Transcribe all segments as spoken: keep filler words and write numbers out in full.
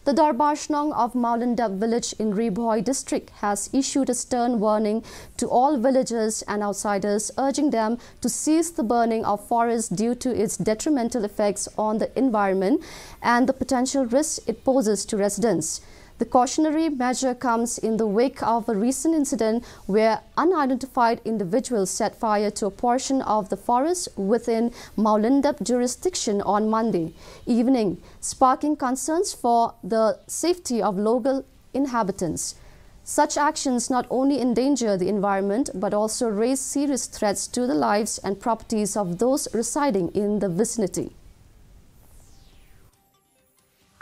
The Dorbar Shnong of Mawlyndep village in Ri Bhoi district has issued a stern warning to all villagers and outsiders, urging them to cease the burning of forests due to its detrimental effects on the environment and the potential risks it poses to residents. The cautionary measure comes in the wake of a recent incident where unidentified individuals set fire to a portion of the forest within Mawlyndep jurisdiction on Monday evening, sparking concerns for the safety of local inhabitants. Such actions not only endanger the environment but also raise serious threats to the lives and properties of those residing in the vicinity.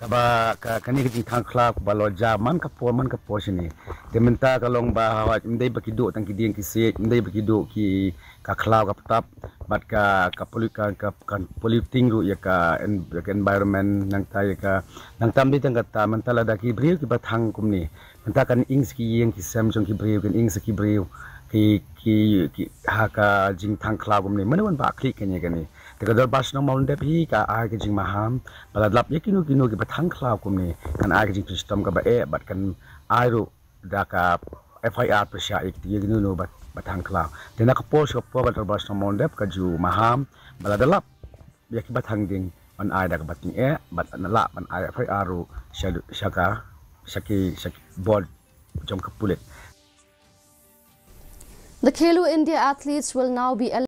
Kaba ka kani ka jingthang khlaw kaba lo ja man ka por man ka por shini. Te mynta ka long ba hawaj mdei ba ki duk tang ki dieng ki siej, mdei ba ki duk ki ka khlaw ka ptap, bad ka ka pollute ka ka polluting ruh ya ka environment nangta ya ka nangta mdei tang kata mynta lada ki briew kiba thang kumni. Mynta kan ing sa ki ïing ki sem jong ki briew, kan ing sa ki briew ki ki ki ha ka jingthang khlaw kumni. Mano wan ba khlieh kane kane. Te ka Dorbar Shnong Mawlyndep hi ka ai ka jingmaham ba lada lap ïa kino kino kiba thang khlaw kumni, kan ai ka jingpynshitom kaba eh bad kan ai ruh da ka F I R pyrshah ïa kino kino ba ba thang khlaw. Te na ka por sha ka por ka Dorbar Shnong Mawlyndep ka ju maham ba lada lap ïa kiba thang ding ban ai da kaba tyngeh bad na lah ban ai F I R ruh sha sha ka sha ki sha ki bor jong ka pulit. The Khelo India athletes will now be